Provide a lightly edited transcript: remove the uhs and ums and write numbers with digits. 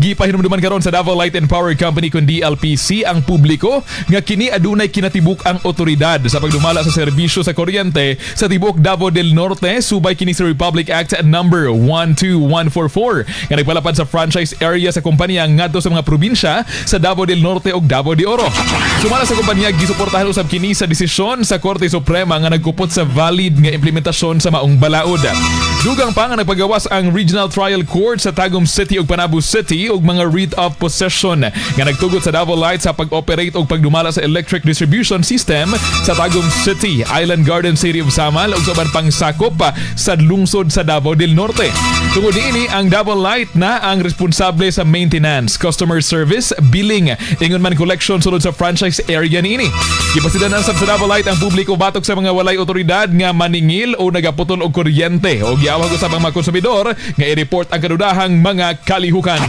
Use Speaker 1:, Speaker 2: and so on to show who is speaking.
Speaker 1: Gipahinumduman karon sa Davao Light and Power Company kon DLPC ang publiko nga kini adunay kinatibuk-ang otoridad sa pagdumala sa serbisyo sa kuryente sa tibuok Davao del Norte, subay kini sa Republic Act number 12144 nga nagpalapad sa franchise area sa kompanya ngadto sa mga probinsya sa Davao del Norte ug Davao de Oro. Sumala sa kompanya, gisuportahan usab kini sa desisyon sa Korte Suprema nga nagkupot sa valid nga implementasyon sa maong balaod. Dugang pa nga nagpagawas ang Regional Trial Court sa Tagum City ug Panabo City og mga writ of possession nga nagtugot sa Davao Light sa pag-operate og pagdumala sa electric distribution system sa Tagum City, Island Garden City of Samal ug sa uban pang sakop pa sa lungsod sa Davao del Norte. Tungod niini, ang Davao Light na ang responsable sa maintenance, customer service, billing, ingon man collection sulod sa franchise area niini. Gipasidan sa Davao Light ang publiko batok sa mga walay otoridad nga maningil o nagaputol og kuryente o giawhag usab ang mga konsumidor nga i-report ang kadudahang mga kalihukan.